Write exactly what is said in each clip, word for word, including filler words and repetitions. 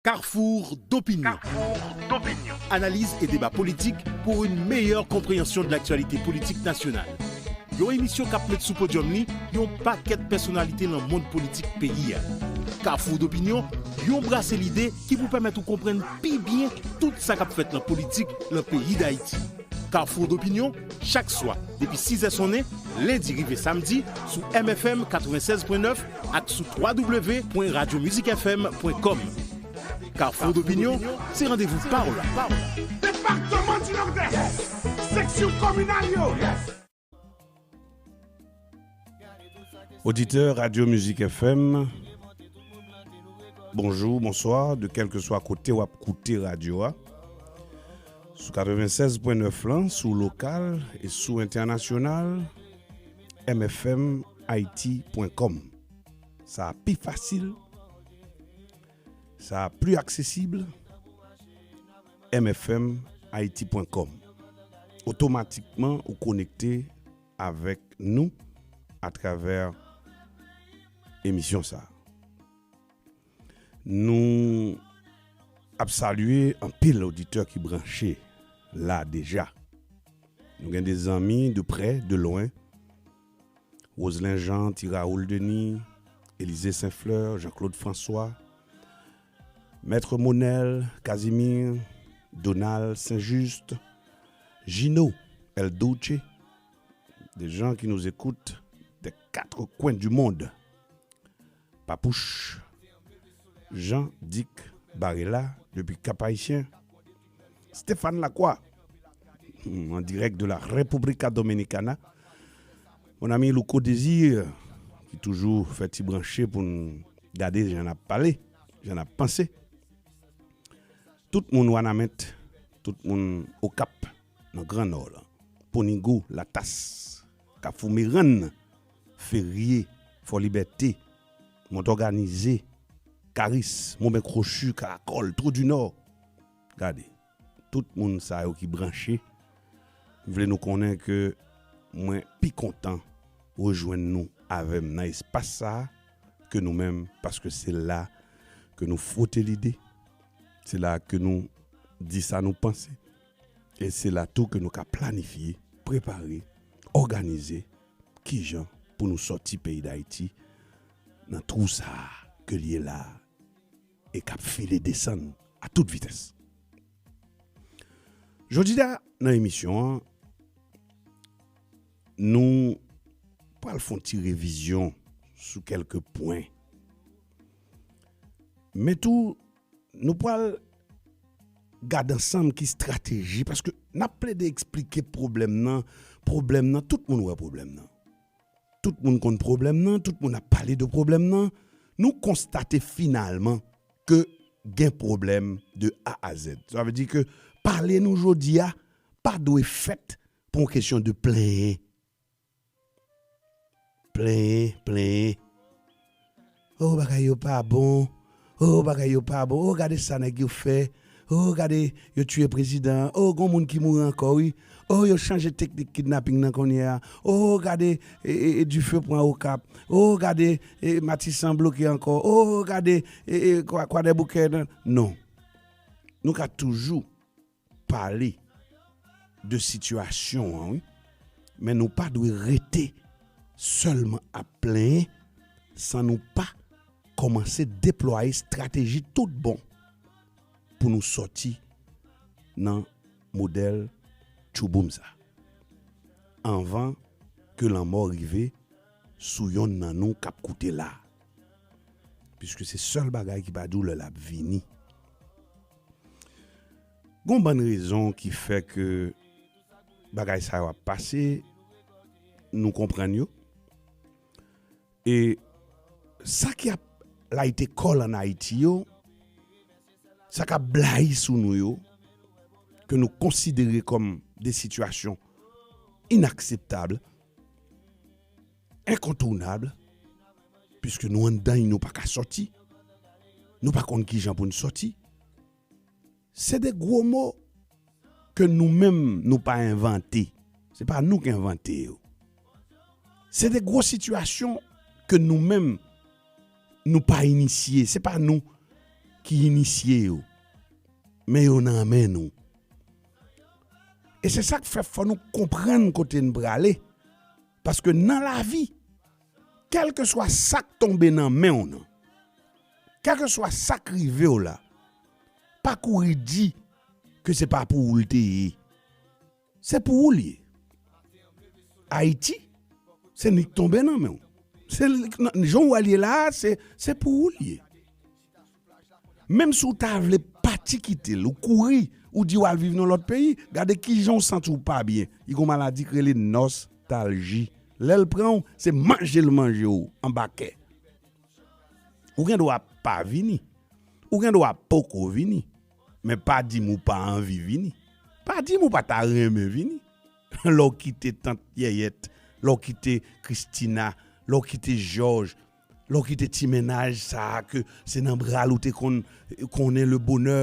Carrefour d'opinion. Analyse et débat politique pour une meilleure compréhension de l'actualité politique nationale. Yon emisyon k ap met sou podyòm li yon pakèt pèsonalite nan mond politik peyi a. Carrefour d'opinion, yon brase lide ki pou pèmèt ou konprann pi byen tout sa k ap fèt nan politik nan peyi Dayiti. Carrefour d'opinion, chak swa, depi sis è sonnen, lendi rive samdi, sou M F M katrevennsèz pwen nèf ak sou twa W pwen radyo mizik F M pwen kòm. Carrefour d'opinion, se randevou pa w la. Département du Nord-Est, section communale yo. Oditè Radyo Mizik F M, bonjou, bonswa, de kèlkeswa kote w ap koute radyo a. Sou katrevennsèz pwen nèf lan, sou lokal e sou entènasyonal, M F M Haiti pwen kòm. Sa pi fasil, sa pli aksesib, M F M Haiti pwen kòm. Otomatikman, ou konekte avèk nou atravè emisyon sa a. Nou ap salye anpil oditè ki branche la deja. Nou gen de zanmi de prè, de lwen. Roselin Jean, Ti Raoul Denis, Élisée Saint Fleur, Jean Claude François, Maître Monel, Casimir, Donald Saint-Juste, Gino El Duce, des gens qui nous écoutent des quatre coins du monde. Papouche, Jean Dick Barela, depuis Cap-Haïtien, Stéphane Lacroix, en direct de la República Dominicana, mon ami Louko Désir, ki toujou fè ti branche pou n gade jan n ap pale, jan n ap panse. Tout moun Wanament, tout moun Okap, nan Gran Nò lan, Ponigo, Latas, Kafou Merann, Ferye, Fò Libète, Mont Òganize, Karis, Moben Kwochi, Karakòl, Twou di Nò. Gade, tout moun sa yo ki branche, m vle nou konnen ke mwen pi kontan rejwenn nou avè m nan espas sa a ke nou menm, paske se la ke nou fwote lide, se la ke nou di sa nou panse, e se la tou ke nou ka planifye, prepare, òganize kijan pou nou sòti peyi Dayiti nan twou sa a ke l ye la a e k ap file desann a tout vitès. Jodi a, nan emisyon an, nou pral fè yon ti revizyon sou kèlke pwen. Men tou, nou pral gade ansanm ki estrateji, paske n ap plede eksplike pwoblèm nan, pwoblèm nan, tout moun wè pwoblèm nan. Tout moun konn pwoblèm nan, tout moun ap pale de pwoblèm nan. Nou konstate finalman ke gen pwoblèm de A a Z. Sa vle di ke pale nou jodi a pa dwe fèt pou yon kesyon de plenyen. Plenyen, plenyen. Oh, bagay yo pa bon. Oh, bagay yo pa bon. Oh, gade sa nèg yo fè. Oh, gade, yo tiye prezidan an. Oh, gon moun ki mouri ankò, wi. Oh, yo chanje teknik kidnaping nan kounye a. Oh, gade, e, e, e, dife pran Okap. Oh, gade, e, Matisan bloke ankò. Oh, gade, e, e, Kwa, Kwadèboukè nan. Non. Nou ka toujou pale de sitiyasyon an, wi. Men nou pa dwe rete sèlman ap plenyen san nou pa kòmanse deplwaye estrateji tout bon pou nou sòti nan modèl tchouboum sa. Anvan ke lanmò rive sou yonn nan nou k ap koute la. Piske se sèl bagay ki pa di w lè l ap vini. Gon bann rezon ki fè ke bagay sa yo ap pase, nou konprann yo. E sa ki ap layite kò l ann Ayiti yo, sa k ap blayi sou nou yo, ke nou konsidere kòm de sitiyasyon inakseptab, enkontounab, piske nou anndan y, nou pa ka sòti, nou pa konn kijan pou n sòti. Se de gwo mo ke nou menm nou pa envante. Se pa nou k envante yo. Se de gwo sitiyasyon ke nou menm nou pa inisye. Se pa nou. ki inisye yo. Men yo nan men nou. E se sa k fè fò nou konprann kote n prale. Paske nan lavi, kèlkeswa sa k tonbe nan men w nan, kèlkeswa sa k rive w la, pa kouri di ke se pa pou ou l te ye. Se pou ou l ye. Ayiti, se li k tonbe nan men w. Se li k nan, jan w wè l ye la a, se, se pou ou l ye. Menm si w ta vle pati kite l, ou kouri, ou di w al viv nan lòt peyi, gade kijan w santi w pa byen. Li gon maladi k rele nòstalji. Lè l pran w, se manje l manje w anba kè. Ou gen dwa pa vini. Ou gen dwa poko vini. Men pa di m ou pa anvi vini. Pa di m ou pa ta renmen vini. Lè w kite tant Yèyèt, lè w kite Kristina, lè w kite Jòj, lè w kite ti mennaj sa a ke se nan bra l ou te konn konnen le bonè,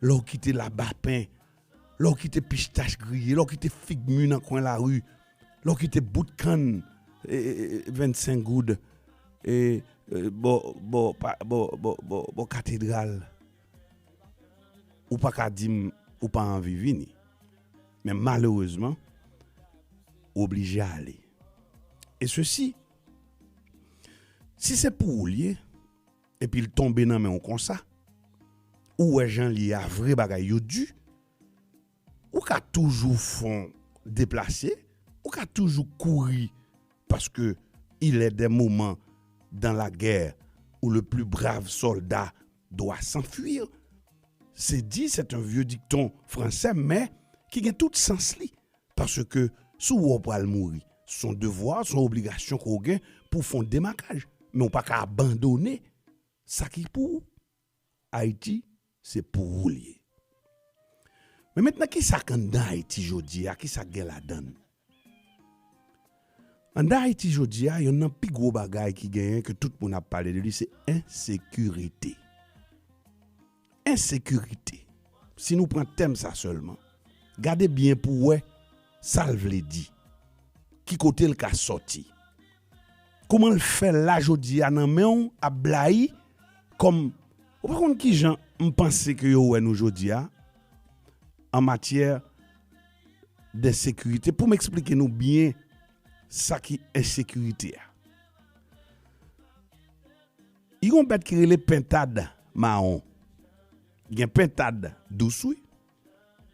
lè w kite labapen, lè w kite pistach griye, lè w kite fig mi nan kwen lari, lè w kite bout kann, e, e, e, vennsenk goud, e, e, bò, bò, pa, bò, bò, bò, bò katedral, ou pa ka di m ou pa anvi vini. Men malerezman, ou oblije ale. E sesi, si se pou ou l ye, epi l tonbe nan men w konsa, ou wè jan l ye a, vre bagay yo di, ou ka toujou fè w deplase, ou ka toujou kouri, parce que il est des moments dans la guerre où le plus brave soldat doit s'enfuir. C'est dit, c'est un vieux dicton français, men ki gen tout sans li. Paske si w wè w pral mouri, se yon devwa, se yon obligasyon ke w gen pou w fè yon demakaj. Men w pa ka abandone sa ki pou ou. Ayiti, se pou ou l ye. Men mentnan, kisa k anndan Ayiti jodi a? Kisa k gen ladan l? Anndan Ayiti jodi a, yonn nan pi gwo bagay ki genyen ke tout moun ap pale de li, se ensekirite. Ensekirite. Si nou pran tèm sa sèlman, gade byen pou w wè sa l vle di. Ki kote l ka sòti? Kòman l fè la jodi a nan men w ap blayi kòm, ou pa konn kijan m panse ke yo wè nou jodi a an matyè de sekirite. Pou m eksplike nou byen sa ki ensekirite a. Li gen yon bèt ki rele pentad mawon. Gen pentad dous, wi.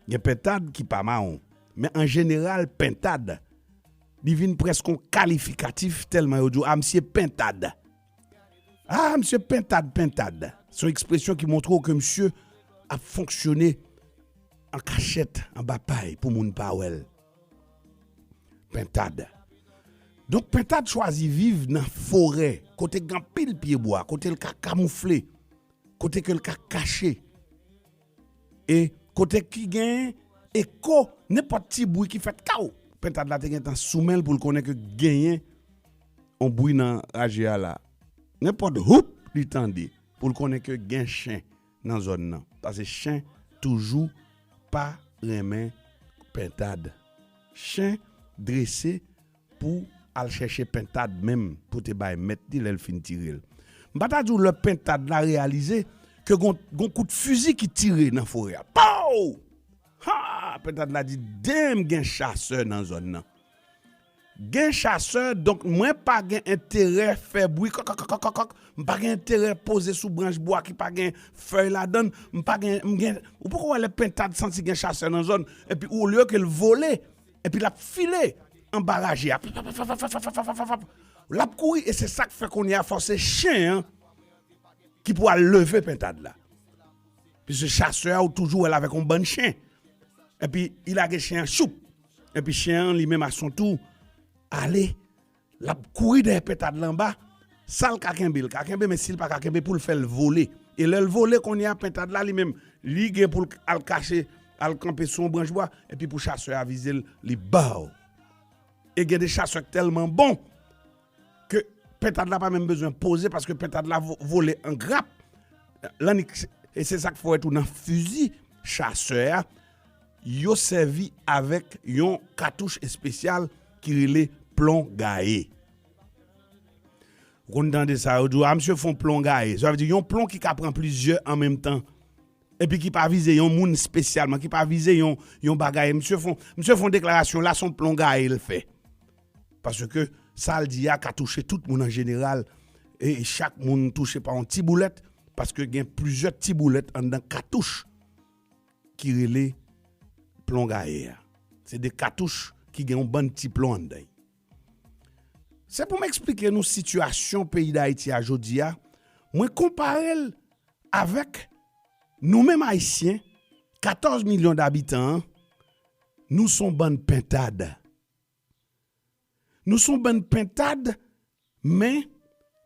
Gen pentad ki pa mawon. Men an jeneral, pentad, li vin prèske yon kalifikatif tèlman yo di w, "A, misye pentad." "A, misye pentad, pentad." Se yon ekspresyon ki montre w ke misye ap fonksyone an kachèt, anba pay, pou moun pa wè l. Pentad. Donk, pentad chwazi viv nan forè, kote gen anpil pyebwa, kote l ka kamoufle, kote ke l ka kache, e kote ki gen eko, nenpòt ti bri ki fèt, kaw! Pentad la te gentan sou men l pou l konnen ke genyen yon bri nan raje a la. Nenpòt houp li tande, pou l konnen ke gen chen nan zòn nan. Paske chen toujou pa renmen pentad. Chen drese pou al chèche pentad menm pou te bay mèt li lè l fin tire l. M pa ta di w lè pentad la reyalize ke gon, gon kout fizi ki tire nan forè a. Pow! Ha! Pentad la di, "Damn, gen chasè nan zòn nan." Gen chasè, donk mwen pa gen enterè fè bri kòk, kòk, kòk, kòk, kòk. M pa gen enterè poze sou branch bwa ki pa gen fèy ladan l. M pa gen, m gen, ou poko wè lè pentad santi gen chasè nan zòn, epi olye ke l vole, epi l ap file anba raje a. L ap kouri, e se sa k fè kounye a fò se chen an ki pou al leve pentad la. Piske chasè a, ou toujou wè l avèk yon bann chen. Epi, li lage chen an, choup. Epi chen an, li menm, a son tou, ale, l ap kouri dèyè pentad la anba. Sa l ka kenbe, l ka kenbe, men si l pa ka kenbe, pou l fè l vole. E lè l vole, kounye a, pentad la, li menm, li gen pou l al kache, al kanpe sou yon branch bwa, epi pou chasè a vize l, li baw. E gen de chasè k tèlman bon, ke pentad la pa menm bezwen poze, paske pentad la vo-, vole an grap. Lannik, e se sa k fè w wè tou nan fizi chasè a, yo sèvi avèk yon katouch espesyal ki rele plon gaye. Ou konn tande sa, yo di w, a, misye fè yon plon gaye. Sa vle di yon plon ki ka pran plizyè an menm tan. Epi ki pa vize yon moun espesyalman, ki pa vize yon, yon bagay. Misye fè, misye fè yon deklarasyon la, se yon plon gaye l fè. Paske sa l di a ka touche tout moun an jeneral. E chak moun touche pa yon ti boulèt, paske gen plizyè ti boulèt anndan katouch ki rele plon gaye a. Se de katouch ki gen yon bann ti plon anndan. Se pou m eksplike nou sitiyasyon peyi Dayiti a jodi a. Mwen konpare l avèk nou menm Ayisyen, katòz milyon dabitan an, nou se yon bann pentad. Nou se yon bann pentad, men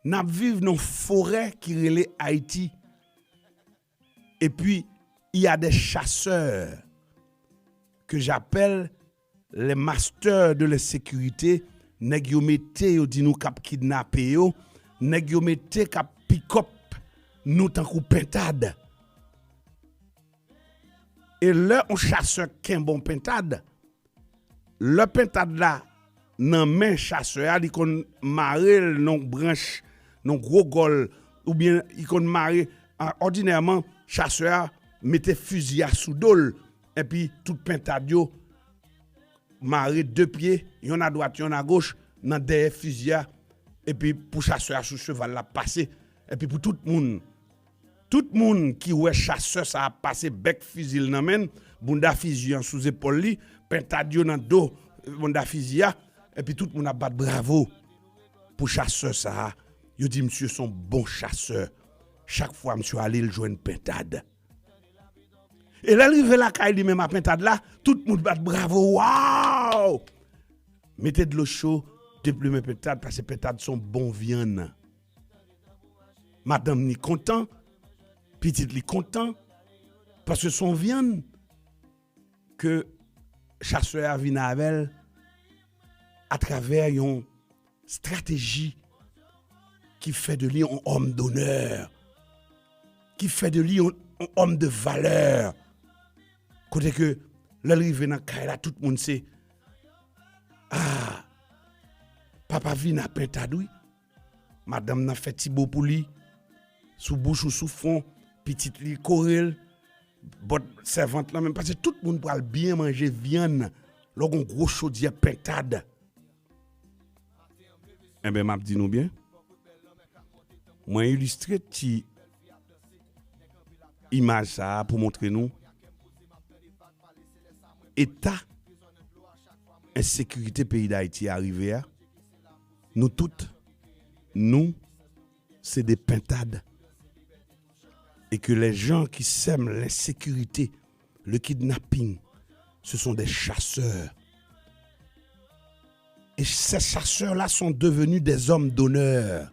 n ap viv nan yon forè ki rele Ayiti. Epi, il y a des chasseurs que j'appelle les masters de l'insécurité, nèg yo mete yo di nou k ap kidnape yo, nèg yo mete k ap pikòp nou tankou pentad. E lè yon chasè kenbe yon pentad, lè pentad la nan men chasè a, li konn mare l nan yon branch, nan yon gwo gòl, oubyen li konn mare, a, òdinèman, chasè a mete fizi a sou do l, epi tout pentad yo mare de pye, yonn adwat, yonn agoch, nan dèyè fizi a, epi pou chasè a sou cheval la pase, epi pou tout moun, tout moun ki wè chasè sa a pase bèk fizi l nan men l, bounda fizi an sou zepòl li, pentad yo nan do bounda fizi a, epi tout moun ap bat bravo pou chasè sa a. Yo di misye se yon bon chasè. Chak fwa misye ale, l jwenn pentad. E lè l rive lakay li menm a pentad la, tout moun bat bravo, waw! Mete dlo cho, deplumen pentad, paske pentad se yon bon vyann. Madanm li kontan, pitit li kontan, paske se yon vyann ke chasè a vin avè l atravè yon strateji ki fè de li yon homme d'honneur, ki fè de li yon, yon homme de valeur. Kote ke lè l rive nan kay la, tout moun se, ah, papa vin a pentad wi. Madanm nan fè ti bo pou li, sou bouch ou sou fwon, pitit li kore l, bòt sèvant lan menm, paske tout moun pral byen manje vyann, lè w gen gwo chodyè pentad. Enben, m ap di nou byen, mwen ilistre ti imaj sa a pou montre nou eta ensekirite peyi Dayiti a rive a. Nou tout, nou, se de pentad. Et que les gens qui sèment l'insécurité, le kidnapping, ce sont des chasseurs. Et ces chasseurs-là sont devenus des hommes d'honneur.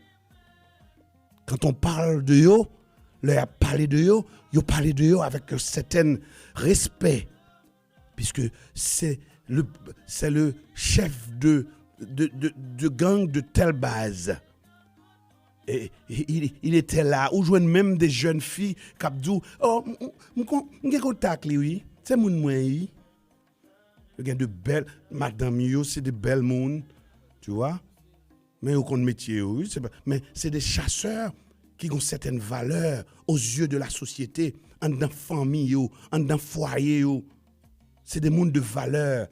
Quand on parle de yo, lè y ap pale de yo, yo pale de yo avec un certain respect. Puisque c'est le, c'est le chef de, de, de, de gang de telle base. Et il, il était là. Ou jwenn menm de jèn fi k ap di w, oh, m, m, m kon-, m gen kontak li, wi. Se moun mwen, wi. Yo gen de bèl, madanm yo, se de bèl moun, tu vois. Men yo konn metye yo, wi. Se pa, men se de chasè ki gon sètèn valè aux yeux de la société, anndan fanmi yo, anndan fwaye yo. Se de moun de valè.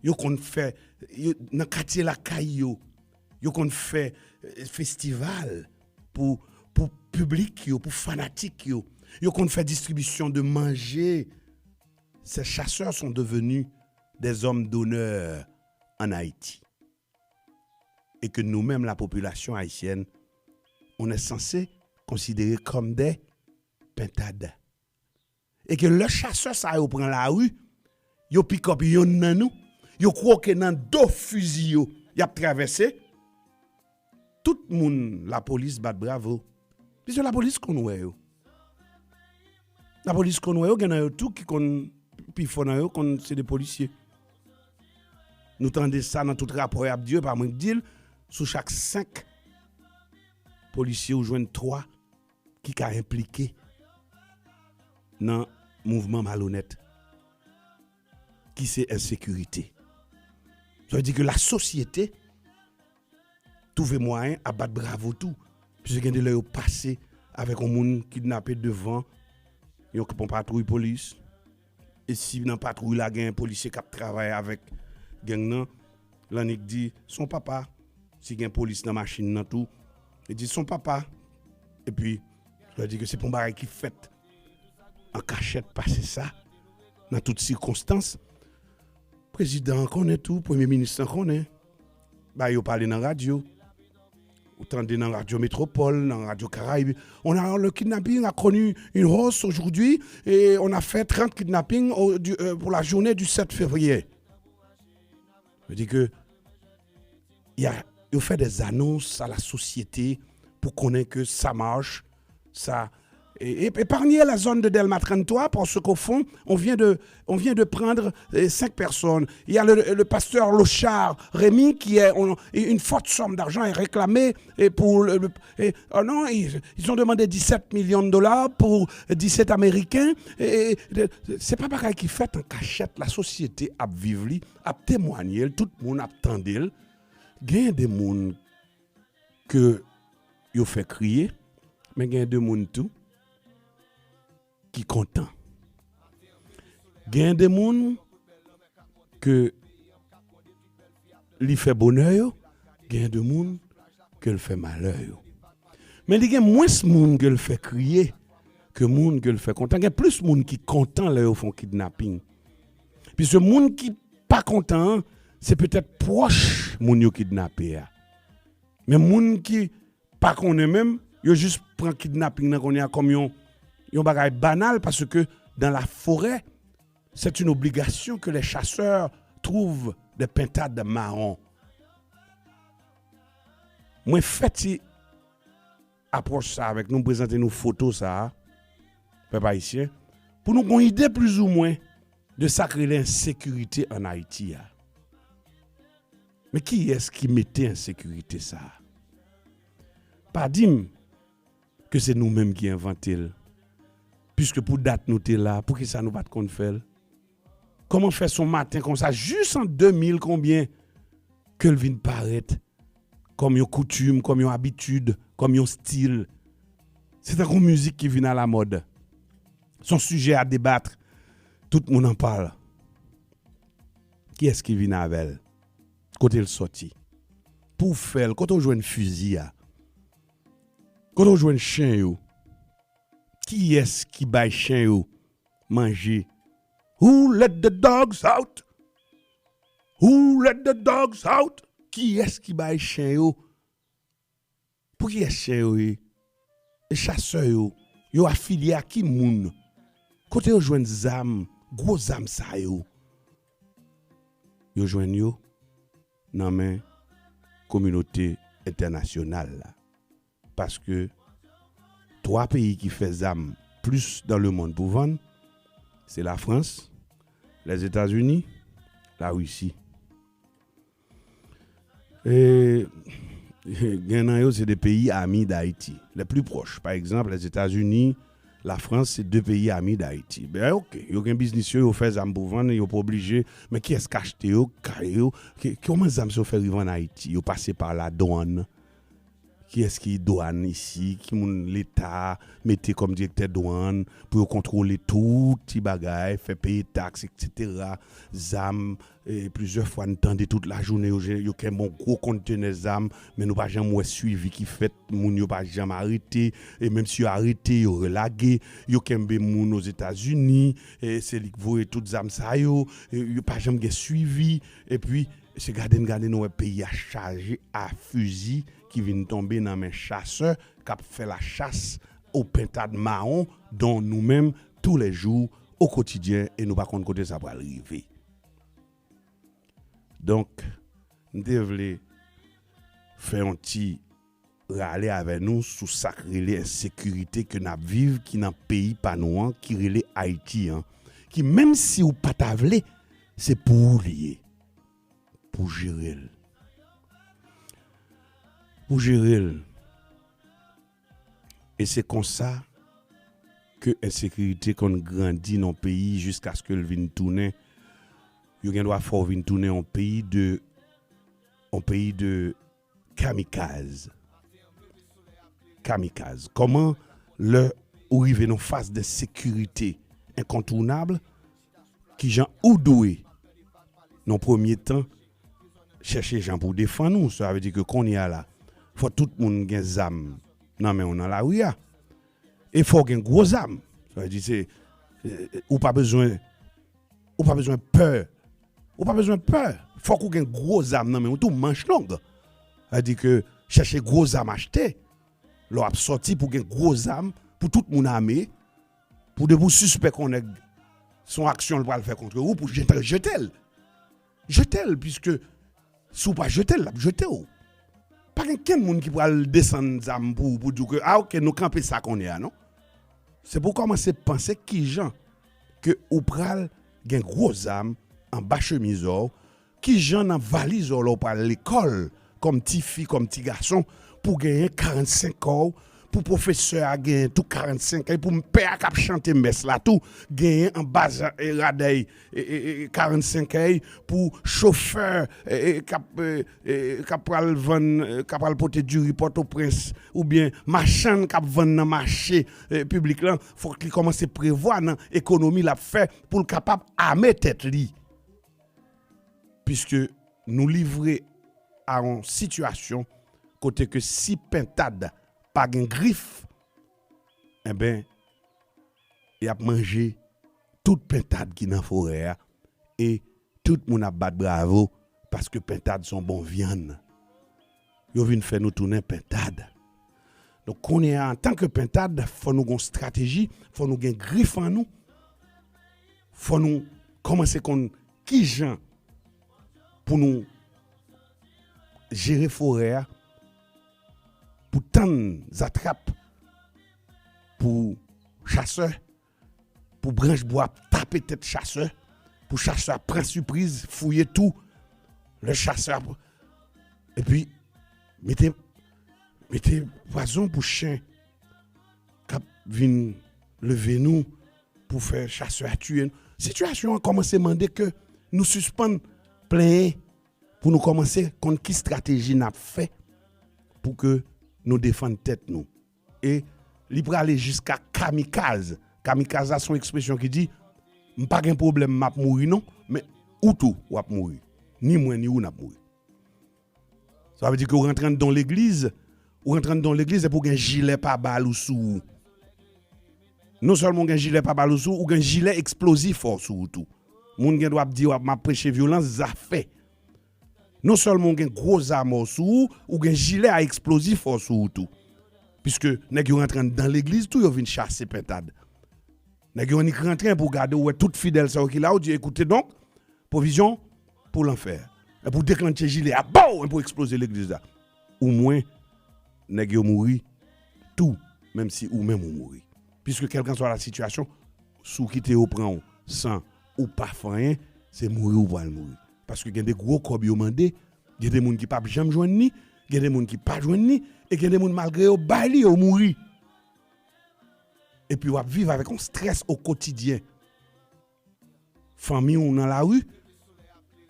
Yo konn fè, yo, nan katye lakay yo, yo konn fè, eh, festival pou, pou piblik yo, pou fanatik yo. Yo konn fè distribisyon de manje. Ces chasseurs sont devenus des hommes d'honneur en Haïti. Et que nous-mêmes, la population haïtienne, on est censé considérer comme des pentades. E ke lè chasè sa yo pran lari, yo pikòp yonn nan nou, yo kwoke nan do fizi yo, y ap travèse, tout moun lapolis bat bravo. Piske lapolis konn wè yo. Lapolis konn wè yo, gen nan yo tou ki konn, pi fò nan yo konn se de polisye. Nou tande sa nan tout rapò y ap di yo, e pa mwen k di l, sou chak senk polisye ou jwenn twa ki ka enplike nan mouvman malonèt, ki se ensekirite. Sa vle di ke lasosyete twouve mwayen ap bat bravo tou. Piske gen de lè yo pase avèk yon moun kidnape devan yon, yon patwouy polis. E si nan patwouy la gen polisye k ap travay avèk gang nan, l annik di se yon papa. Si gen polis nan machin nan tou, li di se yon papa. Epi, sa vle di ke se pa yon bagay ki fèt an kachèt pase sa, nan tout sikonstans. Prezidan an konnen tou, premye minis lan konnen. Ba yo pale nan radyo. Ou tande nan radyo Metropole, nan radyo Caraïbes. On a, le kidnapping a connu une hausse aujourd'hui et on a fait trente kidnappings au- du- euh, pour la journée du sept février. Vle di ke y a, yo fè des annonces à la société pou konnen ke sa mache, sa é- é- épargnez la zone de Delma trente-trois parce qu'au fond, on vient de, on vient de prendre euh, cinq personnes. Il y a le, le pasteur Lochard Rémy qui est on- une forte somme d'argent est réclamée et pour le, le- et- oh non, ils, ils ont demandé dix-sept millions de dollars pour dix-sept Américains. Et, et- c'est pas bagay ki fèt an kachèt. La société ap viv li, ap temwanye l, tout moun ap tande l. Gen de moun ke yo fè kriye, men gen de moun tou ki kontan. Gen de moun ke li fè bonè yo, gen de moun ke l fè malè yo. Men li gen mwens moun ke l fè kriye ke moun ke l fè kontan. Gen plis moun ki kontan lè yo fè yon kidnaping. Piske moun ki pa kontan an, se petèt pwòch moun yo kidnape a. Men moun ki pa konnen menm, yo jis pran kidnaping nan kounye a kòm yon, yon bagay banal, paske dans la forêt, c'est une obligation que les chasseurs trouvent des pintades marron. Mwen fè ti apwòch sa avèk nou, m prezante nou foto sa a, pèp ayisyen, pou nou gon ide plizoumwen de sa k rele ensekirite ann Ayiti a. Men kiyès ki mete ensekirite sa a? Pa di m ke se nou menm ki envante l. Piske pou dat nou te la, poukisa nou pa t konn fè l? Kòman fè s on maten konsa, jis an de mil konbyen, ke l vin parèt kòm yon koutim, kòm yon abitid, kòm yon stil? Se tankou mizik ki vin alamòd. S on sijè a debat. Tout moun an pale. Kiyès ki vin avè l? Kote l sòti? Pou w fè l, kote w jwenn fizi a? Kote w jwenn chen yo? Kiyès ki bay chen yo manje? Who let the dogs out? Who let the dogs out? Kiyès ki bay chen yo? Pou kiyès chen yo ye? E chasè yo, yo afilye a ki moun? Kote yo jwenn zam, gwo zam sa yo? Yo jwenn yo nan men kominote entènasyonal la. Paske twa peyi ki fè zam plis dans le monde pou vann, se Lafrans, Lèzetazini, Larisi. E gen nan yo se de peyi ami Dayiti, les plus proches. Pa egzanp, Lèzetazini, Lafrans, se de peyi ami Dayiti. Ben, oke, yo gen biznis yo, yo fè zam pou vann, yo pa oblije. Men kiyès k achte yo, kay yo? Ki, kòman zam sa yo fè rive ann Ayiti? Yo pase pa ladwann. Kiyès ki dwàn isi? Ki moun Leta mete kòm direktè dwàn pou yo kontwole tout ti bagay, fè peye taks, etsetera? Zam, e, plizyè fwa n tande tout lajounen yo, yo kenbe yon gwo kontenè zam, men nou pa janm wè swivi ki fèt, moun yo pa janm arete, e menm si yo arete, yo relage, yo kenbe moun Ozetazini, e se li k voye tout zam sa yo, e yo pa janm gen swivi, epi se gade n gade nou wè peyi a chaje a fizi ki vin tonbe nan men chasè k ap fè la chasse aux pintades marron dont nou menm tous les jours au quotidien e nou pa konn kote sa pral rive. Donk, m te vle fè yon ti rale avè nou sou sa k rele ensekirite ke n ap viv, ki nan peyi pa nou an, ki rele Ayiti an, ki menm si w pa ta vle, se pou ou li ye. Pou jere l. Pou jere l. E se konsa ke ensekirite konn grandi nan yon peyi jiskaske l vin tounen, yo gen dwa fè w vin tounen yon peyi de, yon peyi de kamikaz. Kamikaz. Kòman lè ou rive nan faz de sekirite enkontounab, kijan ou dwe, nan premye tan, chèche jan pou defann ou? Sa vle di ke kounye a la, fò tout moun gen zam nan men w nan lari a. E fò w gen gwo zam. Sa vle di se, eh, ou pa bezwen, ou pa bezwen pè. Ou pa bezwen pè. Fòk ou gen gwo zam nan men w tou, manch long. Sa vle di ke chèche gwo zam achte. Lè w ap sòti pou gen gwo zam, pou tout moun ame, pou depi w sispèk yon nèg, se yon aksyon l pral fè kont ou, pou jete, jete l. Jete l, piske si w pa jete l, l ap jete w. Pa gen kenn moun ki pral desann zam pou, pou di w ke, a, oke, nou kanpe sa kounye a, non. Se pou w kòmanse panse kijan ke ou pral gen gwo zam anba chemiz ou, kijan nan valiz ou lè w pral lekòl, kòm ti fi, kòm ti gason, pou genyen karannsenk an, pou pwofesè a genyen tou karannsenk an, pou pè a k ap chante mès la tou, genyen anba za-, e, radèy, e, e, e, karannsenk an, pou chofè, e, e, k ap, e, e, k ap pral vann, e, k ap pral pote diri Pòtoprens, oubyen machann k ap vann nan mache, e, piblik lan, fòk li kòmanse prevwa nan ekonomi l ap fè pou l kapab ame tèt li. Piske nou livre a yon sitiyasyon kote ke si pentad pa gen grif, enben, y ap manje tout pentad ki nan forè a e tout moun ap bat bravo paske pentad se yon bon vyann. Yo vin fè nou tounen pentad. Donk, kounye a, antanke pentad, fò nou gen yon estrateji, fò nou gen grif an nou, fò nou kòmanse konn kijan pou nou jere forè a, pou tann zatrap, pou chasè, pou branch bwa ap tape tèt chasè, pou chasè a pran sipriz, fouye tou, lè chasè a, epi mete, mete pwazon pou chen k ap vin leve nou, pou fè chasè a tiye nou. Sitiyasyon an kòmanse mande ke nou sispann plenyen, pou nou kòmanse konn ki estrateji n ap fè pou ke nou defann tèt nou. E li prale jiska kamikaz. Kamikaz la se yon ekspresyon ki di, "M pa gen pwoblèm, m ap mouri non, men ou tou, w ap mouri. Ni mwen, ni ou, n ap mouri." Sa vle di ke ou rantre anndan yon legliz, ou rantre anndan yon legliz epi ou gen jilè pabal ou sou ou. Non sèlman ou gen jilè pabal ou sou ou, ou gen jilè eksplozif ou sou ou tou. Moun gen dwa ap di w ap, m ap preche vyolans, zafè. Non sèlman ou gen gwo zam ou sou ou, ou gen jilè a eksplozif ou sou ou tou. Piske nèg yo rantre anndan legliz tou, yo vin chase pentad. Nèg yo annik rantre pou gade, ou wè tout fidèl sa yo ki la, ou di, "Ekoute donk, pwovizyon pou lanfè." Epi w deklannche jilè a, bow! Epi w eksploze legliz la. Ou mwen, nèg yo mouri tou, menm si ou menm ou mouri. Piske kèlkanswa la sitiyasyon, si w kite yo pran w san ou pa fè anyen, se mouri ou pral mouri. Paske gen de gwo kòb yo mande, gen de moun ki p ap janm jwenn li, gen de moun ki pa jwenn li, e gen de moun malgre yo bay li, yo mouri. Epi w ap viv avèk yon strès o kotidyen. Fanmi w nan lari.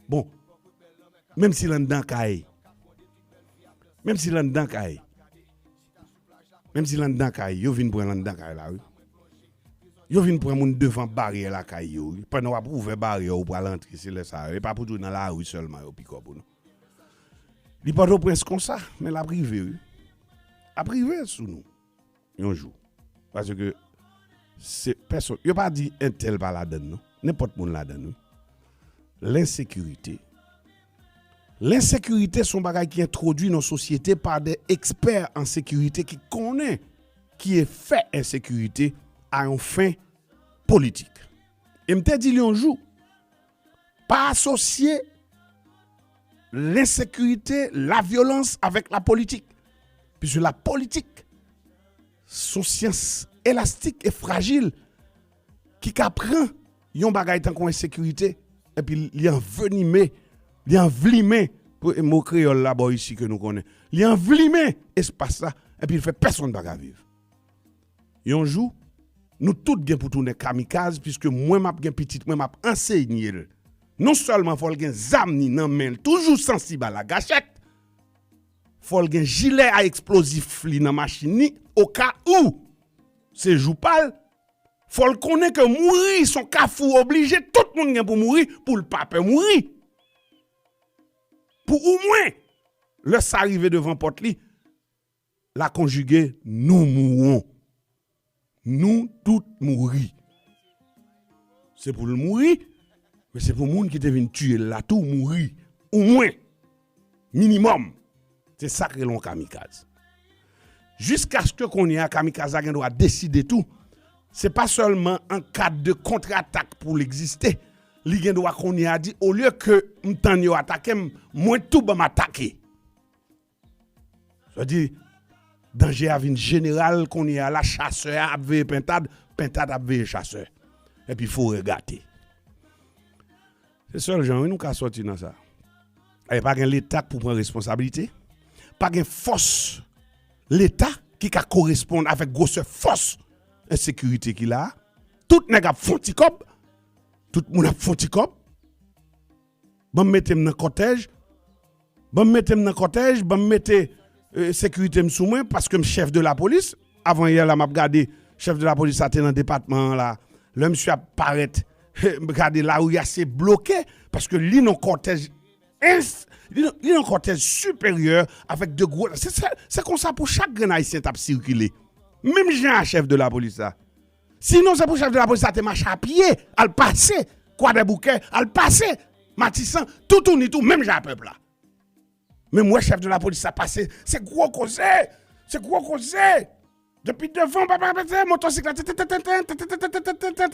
Bon, menm si l anndan kay. Menm si l anndan kay. Menm si l anndan kay, yo vin pran l anndan kay la, wi. Yo vin pran moun devan baryè lakay yo, wi. Pandan w ap ouvè baryè, ou pral antre, se lè sa a. E pa pou di w nan lari sèlman yo pikòp ou, non. Li Pòtoprens konsa, men l ap rive, wi. Ap rive sou nou. Yon jou. Paske se pèsonn, yo pa di entèl pa ladann, non. Nenpòt moun ladann, wi. Lensekirite. Lensekirite se yon bagay ki entwodui nan sosyete pa de ekspè an sekirite ki konnen ki efè ensekirite a yon fen politik. E m te di l yon jou, pa asosye lensekirite, lavyolans avèk lapolitik. Piske lapolitik se yon syans elastik e frajil ki ka pran yon bagay tankou ensekirite, epi li anvenime, li anvlimen, pou mo kreyòl la bò isi ke nou konnen. Li anvlimen espas la, epi l fè pèsonn pa ka viv. Yon jou, nou tout gen pou tounen kamikaz, piske mwen m ap gen pitit mwen, m ap ansenye l. Non sèlman fò l gen zam ni nan men l, toujou sansib a lagachèt, Fò l gen jilè a eksplozif li nan machin li, oka ou se jou pa l. Fò l konnen ke mouri se yon kafou oblije, tout moun gen pou mouri, pou l pa pè mouri. Pou omwen, lè sa rive devan pòt li, la konjige, nous mourrons. Nou tout mouri. Se pou l mouri, men se pou moun ki te vin tiye l la tou mouri. Omwen, minimòm. Se sa k rele yon kamikaz. Jiskaske kounye a, kamikaz la gen dwa deside tou, se pa sèlman an kad de kontratak pou l egziste. Li gen dwa kounye a di, olye ke m tann yo atake m, mwen tou ban m atake. Sa di, danje a vin jeneral, kounye a la, chasè a ap veye pentad, pentad ap veye chasè. Epi forè gate. Se sèl jan, wi, nou ka sòti nan sa. E pa gen Leta k pou pran responsablite. Pa gen fòs Leta ki ka koresponn avèk gwosè fòs ensekirite ki la a. Tout nèg ap fon ti kòb. Tout moun ap fon ti kòb. Ban m mete m nan kòtèj. Ban m mete m nan kòtèj. Ban m mete eh, sekirite m sou mwen paske m chèf de lapolis. Avan yè la, m ap gade chèf de lapolis sa te nan depatman an la. Lè misye ap parèt, m gade lari a se bloke paske li nan kòtèj ins, li nan, li nan kòtèj siperyè avèk de gwo. Se, se, se konsa pou chak grenn Ayisyen t ap sikile. Menm jan a chèf de lapolis la. Sinon, se pou chèf de lapolis la te mache a pye, al pase Kwadèboukè, al pase Matisan, toutouni tou, menm jan a pèp la. Men m wè chèf de lapolis la pase, se gwo koze, se gwo koze. Depi devan, papa, papa, motosiklèt,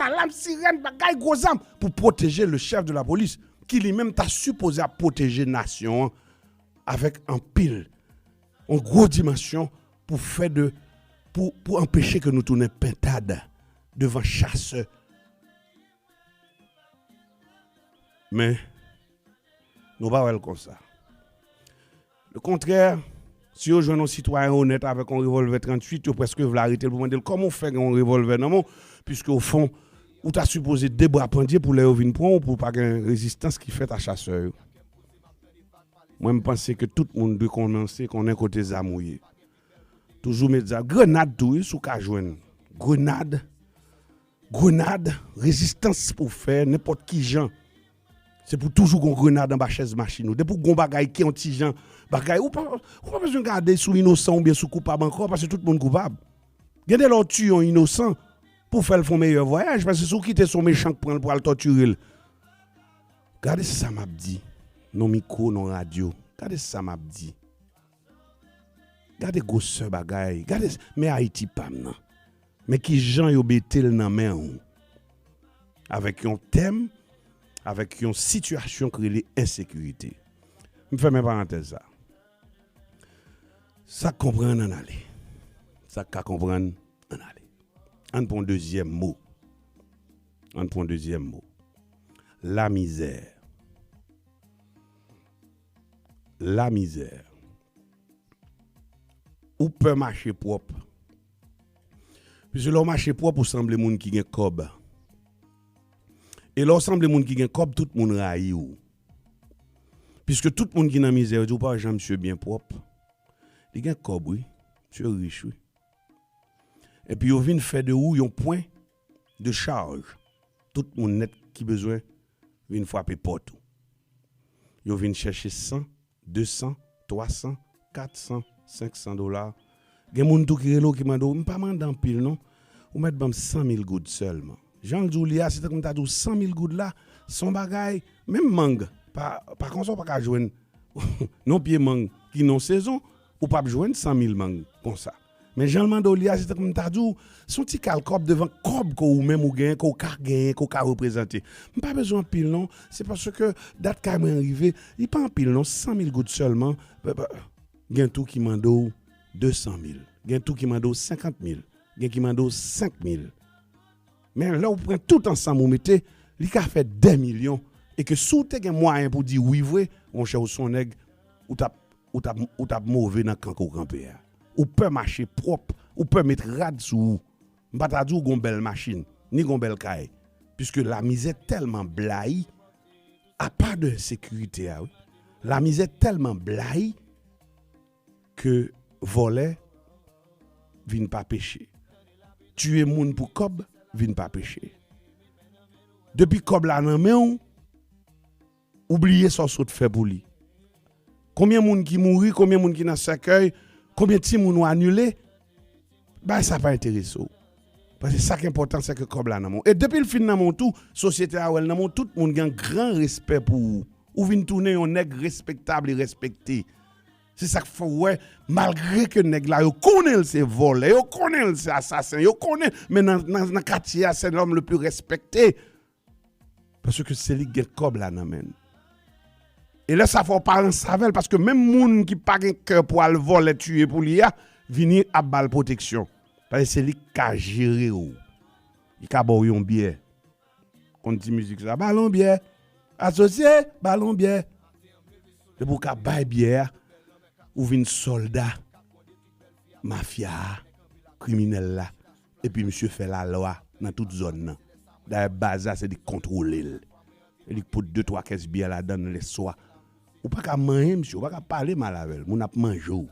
alam sirèn, bagay gwo zam pou pwoteje le chèf de lapolis, ki li menm ta sipoze ap pwoteje nasyon an avèk anpil, yon gwo dimansyon pou fè de, pou, pou anpeche ke nou tounen pentad devan chasè. Men, nou pa wè l konsa. Le kontrè, si yo jwenn yon sitwayen onèt avèk yon revòlvè tranntuit, yo prèske vle arete l pou mande l kòman w fè gen yon revòlvè nan men w, piske o fon, ou ta sipoze de bra pandye pou lè yo vin pran w, pou pa gen rezistans ki fèt a chasè yo. Mwen, m panse ke tout moun dwe kòmanse konnen kote zam ou ye. Toujou met zam, grenad tou, wi, si w ka jwenn. Grenad, grenad, rezistans pou fè, nenpòt ki jan. Se pou toujou gon grenad anba chèz machin ou. Depi w gon bagay ki yon ti jan, bagay, ou pa, ou pa bezwen gade si w inosan oubyen si w koupab ankò, paske tout moun koupab. Gen de lè w tiye yon inosan pou w fè l fè yon meyè vwayaj, paske si w kite se yon mechan k pran l pou al tòtire l. Gade sa m ap di, nan mikwo, nan radyo. Gade sa m ap di. Gade gwosè bagay. Gade, men Ayiti pa m nan. Men ki jan yo mete l nan men w. Avèk yon tèm, avèk yon sitiyasyon k rele ensekirite. M fèmen parantèz sa. Sa k konprann, ann ale. Sa k ka konprann, ann ale. Ann pran yon dezyèm mo. Ann pran yon dezyèm mo. Lamizè. Lamizè. Ou pè mache pwòp. Piske lè w mache pwòp, ou sanble moun ki gen kòb. E lè w sanble moun ki gen kòb, tout moun rayi w. Piske tout moun ki nan mizè, yo di, "Ou pa wè jan misye byen pwòp? Li gen kòb, wi. Misye rich, wi." Epi yo vin fè de ou yon pwen de chaj. Tout moun nèt ki bezwen vin frape pòt ou. Yo vin chèche san, de san, twa san, kat san, senk san dola. Gen moun tou ki rele w ki mande w, "M pa mande anpil non. Ou mèt ban m san mil goud sèlman." Jan l di w li a, se tankou m ta di w san mil goud la, se yon bagay, menm mang, pa, pa konsa w pa ka jwenn non pye mang ki nan sezon, ou p ap jwenn san mil mang konsa. Men jan l mande w li a, se tankou m ta di w, se yon ti kal kòb devan kòb ke ou menm ou genyen, ke w ka genyen, ke w ka reprezante. M pa bezwen anpil non, se paske dat kay mwen rive, li pa anpil non, san mil goud sèlman. Gen tou ki mande w de san mil, gen tou ki mande w senkant mil, gen ki mande w senk mil. Men lè w pran tout ansanm ou mete, li ka fè dè milyon. E ke si w te gen mwayen pou di wi vre, monchè, ou se yon nèg, ou t ap, ou t ap, ou t ap move nan kan ke w kanpe a. Ou pè mache pwòp, ou pè met rad sou ou. M pa ta di w gon bèl machin, ni gon bèl kay. Piske lamizè tèlman blayi, apa de ensekirite a, wi. Lamizè tèlman blayi, ke vòlè vin pa peche. Tiye moun pou kòb vin pa peche. Depi kòb la nan men w, ou bliye sa w sot fè pou li. Konbyen moun ki mouri, konbyen moun ki nan sèkèy, konbyen timoun ou anile, bay sa pa enterese w. Paske sa k enpòtan, se ke kòb la nan men w. E depi l fin nan men w tou, sosyete a wè l nan men w, tout moun gen gran respè pou ou. Ou vin tounen yon nèg respektab e respekte. Se sa k fè w wè, malgre ke nèg la, yo konnen l se vòlè, yo konnen l se asasen, yo konnen, men nan, nan, nan katye a, se lòm le pli respekte. Paske se li k gen kòb la nan men l. E lè sa fè w pa ranse avè l, paske menm moun ki pa gen kè pou al vòlè tiye pou li a, vini ap ba l pwoteksyon. Paske se li k ka jere w. Li ka ba w yon byè. Konn ti mizik sa, ba l yon byè. Asosye, ba l yon byè. Depi w ka bay byè a, ou vin sòlda mafya a, kriminèl la. Epi misye fè lalwa nan tout zòn nan. Dayè baz la se li k kontwole l. Se li k pot de twa kès byè ladan l lèswa. Ou pa ka manyen misye, ou pa ka pale mal avè l. Moun ap manje w.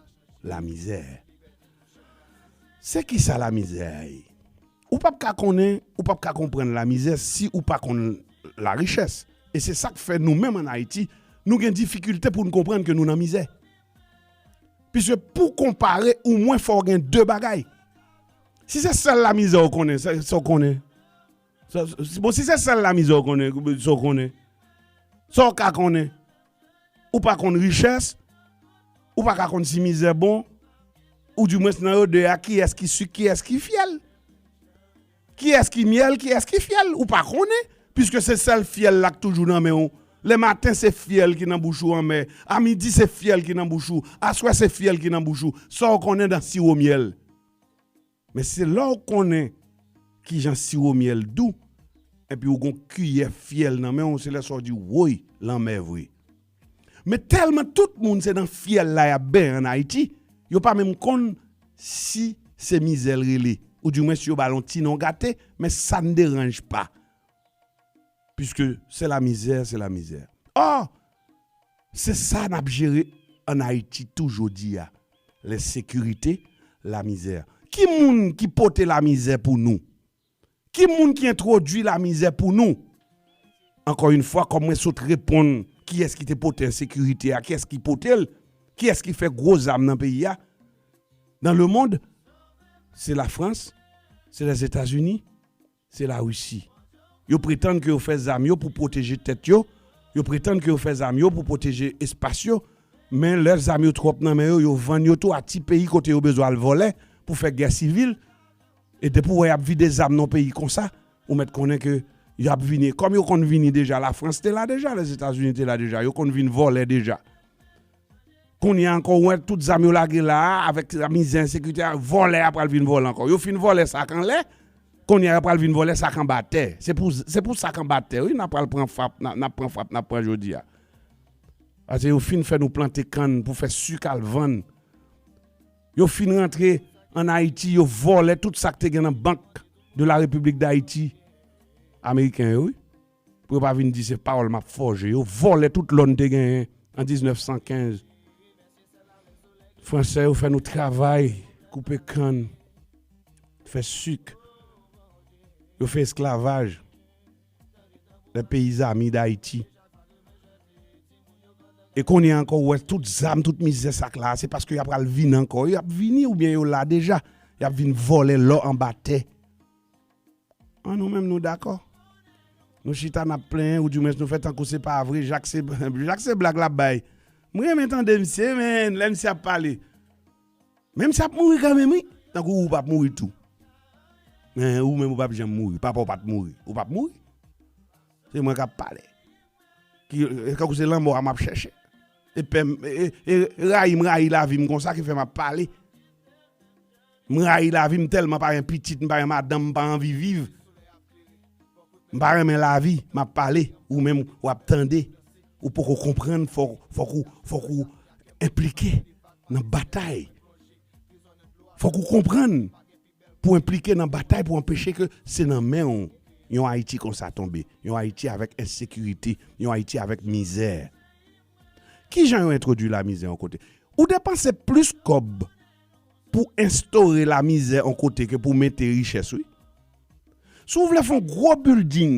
Lamizè. Se kisa lamizè a ye? Ou p ap ka konnen, ou p ap ka konprann lamizè si ou pa konn larichès. E se sa k fè nou menm ann Ayiti, nou gen difikilte pou n konprann ke nou nan mizè. Piske pou konpare, omwen fò w gen de bagay. Si se sèl lamizè w konnen, sa, sa w konnen. Sa, bon, si se sèl lamizè w konnen, sa w konnen. Sa w ka konnen. Ou pa konn richès, ou pa ka konn si mizè bon, ou dimwens nan yo de a, kiyès ki sik, kiyès ki fyèl. Kiyès ki myèl, kiyès ki fyèl, ou pa konnen, piske se sèl fyèl la k toujou nan men w. Lè maten, se fyèl ki nan bouch ou anmè. A midi, se fyèl ki nan bouch ou. Aswè, se fyèl ki nan bouch ou. Sa w konnen nan siwo myèl. Men se lè w konnen kijan siwo myèl dou, epi w gon kiyè fyèl nan men w, se lè sa w di, woy, lanmè vre. Men tèlman tout moun se nan fyèl la y ap benyen ann Ayiti, yo pa menm konn si se mizè l rele. Oudimwens, yo ba l yon ti non gate, men sa n deranj pa. Piske se lamizè, se lamizè. Ò, se sa n ap jere ann Ayiti tou jodi a. Lensekirite, lamizè. Ki moun ki pote lamizè pou nou? Ki moun ki entwodui lamizè pou nou? Ankò yon fwa, kòm mwen sot reponn, kiyès ki te pote ensekirite a, kiyès ki pote l, kiyès ki fè gwo zam nan peyi a, nan lemonn, se Lafrans, se Lèzetazini, se Larisi. Yo pretann ke yo fè zam yo pou pwoteje tèt yo, yo pretann ke yo fè zam yo pou pwoteje espas yo, men lè zam yo twòp nan men yo, yo vann yo tou a ti peyi kote yo bezwen al vòlè pou fè gè sivil. E depi w wè y ap vide zam nan yon peyi konsa, ou mèt konnen ke y ap vini. Kòm yo konn vini deja, Lafrans te la deja, Lèzetazini te la deja, yo konn vin vòlè deja. Kounye a ankò, ou wè tout zam yo lage la a, avèk mizè, ensekirite a, vòlè a pral vin vòlè ankò. Yo fin vòlè sa k anlè, kounye a yo pral vin vòlè sa k anba tè. Se pou, se pou sa k anba tè, wi, n ap pral pran frap, n ap, n ap pran frap, n ap pran jodi a. Paske yo fin fè nou plante kann pou fè sik al vann. Yo fin rantre ann Ayiti, yo vòlè tout sa k te gen nan Bank de la République d'Haïti. Ameriken yo, wi. Pou yo pa vin di se pawòl m ap fòje. Yo vòlè tout lò n te genyen an diznèf san kenz. Fransè yo fè nou travay, koupe kann, fè sik. Yo fè esklavaj. Les pays amis d'Haïti. E kounye a ankò, ou wè tout zam, tout mizè sa k la, se paske y ap pral vin ankò. Y ap vini oubyen yo la deja. Y ap vin vòlè lò anba tè. An nou menm nou dakò. Nou chita n ap plenyen, oudimwens nou fè tankou se pa vre, Jak se, Jak se blag l ap bay. M renmen tande misye, men lè misye ap pale. Men misye ap mouri kanmenm, wi. Tankou ou p ap mouri tou. Men ou menm ou p ap janm mouri. Papa w pa t mouri. Ou p ap mouri. Se mwen k ap pale. Ki, e, kankou se lanmò a m ap chèche. E pè m, e, e, e rayi m rayi lavi m konsa ki fè m ap pale. M rayi lavi m tèlman, m pa gen pitit, m pa gen madanm, m pa anvi viv. M pa renmen lavi, m ap pale, ou menm w ap tande. Ou poko konprann, fòk, fòk ou, fòk ou enplike nan batay. Fòk ou konprann pou enplike nan batay pou anpeche ke se nan men w yon Ayiti konsa tonbe, yon Ayiti avèk ensekirite, yon Ayiti avèk mizè. Kijan yo entwodui lamizè yon kote? Ou depanse plis kòb pou enstore lamizè yon kote ke pou mete richès, wi. Si w vle fè yon gwo bilding,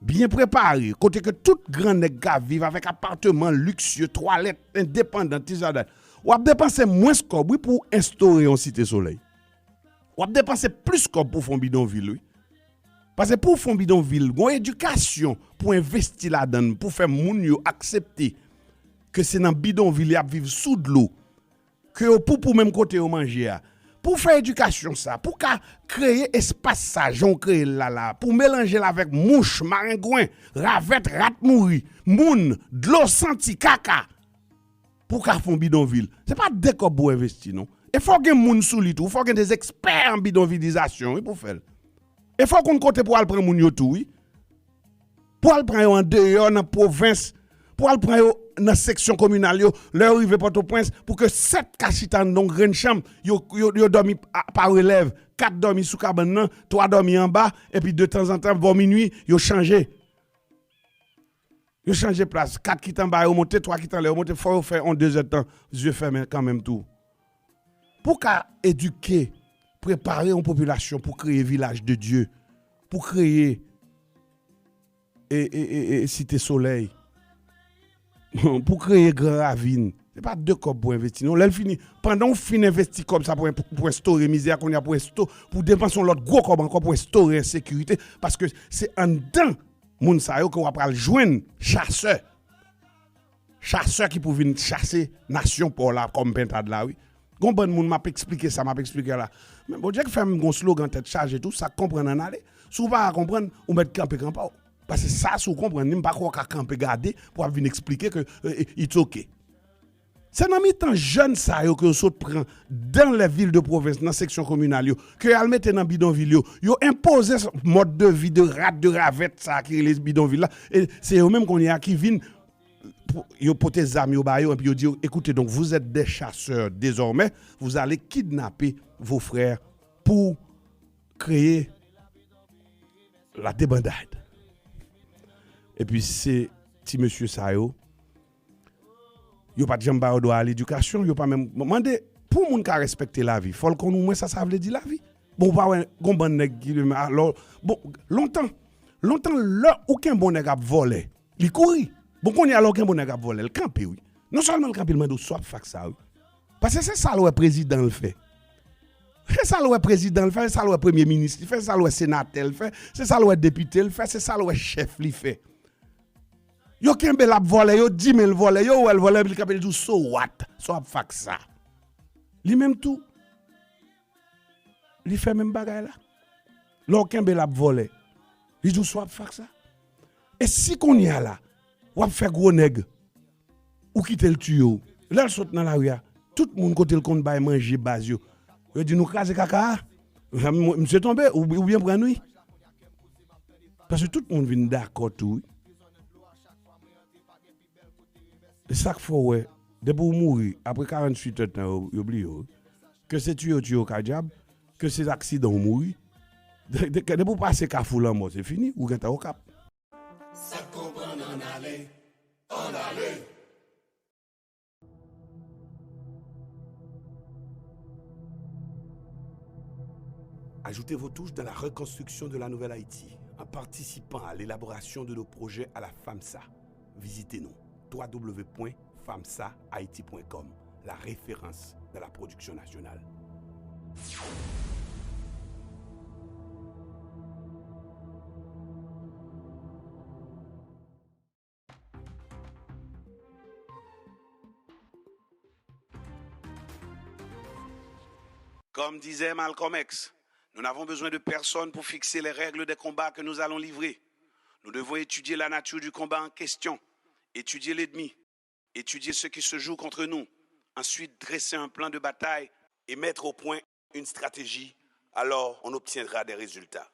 byen prepare, kote ke tout gran nèg ka viv avèk apatman liksye, twalèt endepandan, ti sa dat, w ap depanse mwens kòb, wi, pou w enstore yon Site Solèy. W ap depanse plis kòb pou w fè yon bidonvil, wi. Paske pou w fè yon bidonvil, gon edikasyon pou envesti ladan l, pou fè moun yo aksepte ke se nan bidonvil y ap viv sou dlo, ke yo poupou menm kote yo manje a. Pou w fè edikasyon sa, pou w ka kreye espas sa, jan w kreye l la la, pou w melanje l avèk mouch, marengwen, ravèt, rat mouri, moun, dlo santi, kaka, pou w ka fè yon bidonvil. Se pa de kòb pou w envesti, non. E fò w gen moun sou li tou, fò w gen de ekspè an bidonvilizasyon, wi, pou w fè l. E fò w konn kote pou w al pran moun yo tou, wi. Pou w al pran yo andeyò, nan pwovens, pou w al pran yo nan seksyon kominal yo, lè yo rive Pòtoprens, pou ke sèt ka chita anndan yon grenn chanm, yo, yo, yo dòmi a, pa relèv, kat dòmi sou kabann nan, twa dòmi anba, epi detanzantan, bò minui, yo chanje. Yo chanje plas. Kat ki t anba yo monte, twa ki t anlè yo monte. Fò yo fè yon dezèdtan, zye fèmen kanmenm tou. Pou w ka edike, prepare yon popilasyon pou kreye Vilaj de Dye, pou kreye e, e, e, e, Site Solèy, pou kreye Gran Ravin. Se pa de kòb pou envesti, non. Lè l fini, pandan w fin envesti kòb sa pou, pou enstore mizè a, kounye a pou ensto-, pou depanse yon lòt gwo kòb ankò pou enstore ensekirite, paske se anndan moun sa yo ke w ap al jwenn chasè. Chasè ki pou vin chase nasyon pa w la kòm pentad la, wi. Gon bann moun m ap eksplike sa, m ap eksplike la. Men Bondye k fè m gon slogan tèt chaje tou, sa k konprann ann ale. Si w pa ka konprann, ou mèt kanpe kan pa w. Paske sa, si w konprann li, m pa kwè w ka kanpe gade pou w ap vin eksplike ke, e, e, it's ok. Se nan mitan jèn sa yo ke yo sot pran dans les villes de province, nan seksyon kominal yo, ke y al mete nan bidonvil yo. Yo enpoze s-, mòd de vi de rat, de ravèt sa ki rele bidonvil la. E se yo menm kounye a ki vin, pou, yo pote zam yo ba yo, epi yo di yo, écoutez, donc vous êtes des chasseurs désormais, vous allez kidnapper vos frères pour créer la débandade. Epi se ti mesye sa yo, yo pa t janm ba yo dwa a ledikasyon, yo pa menm mande, pou moun ka respekte lavi, fò l konn omwen sa sa vle di lavi. Bon, ou pa wè gon bann nèg ki, alò, bon, lontan, lontan, lè ou kenbe yon nèg ap vòlè, li kouri. Bon, kounye a, lè ou kenbe yon nèg ap vòlè, l kanpe, wi. Non sèlman l kanpe, l mande w sa w ap fè ak sa, wi. Paske se sa l wè prezidan l fè. Se sa l wè prezidan l fè, se sa l wè premye minis li fè, se sa l wè senatè l fè, se sa l wè depite l fè, se sa l wè chèf li fè. Yo kenbe l ap vòlè, yo di men l vòlè, yo wè l vòlè, epi l kanpe, l di w, so what? Sa w ap fè ak sa? Li menm tou, li fè menm bagay la. Lè w kenbe l ap vòlè, li di w, sa w ap fè ak sa? E si kounye a la, w ap fè gwo nèg, ou kite l tiye w. Lè l sot nan lari a, tout moun kote l konn bay manje baz yo, yo di, nou kraze kaka a. M-, misye tonbe, ou, oubyen pran nou. Paske tout moun vin dakò tou, wi. E sa k fè w wè, depi w mouri, apre karanntuit èdtan, yo, yo bliye w, wi. Ke se tiye yo tiye w ka dyab, ke se aksidan w mouri. De-, de-, depi w pase kafou lanmò, se fini, ou gentan Okap. Sa k konprann ann ale, ann ale. Ajoutez vos touches dans la reconstruction de la Nouvelle-Haïti en participant à l'élaboration de nos projets à la FAMSA. Visitez-nous, w w w point famsa haiti point com, la référence dans la production nationale. Comme disait Malcolm X, nous n'avons besoin de personne pour fixer les règles des combats que nous allons livrer. Nous devons étudier la nature du combat en question, étudier l'ennemi, étudier ce qui se joue contre nous, ensuite dresser un plan de bataille et mettre au point une stratégie. Alors, on obtiendra des résultats.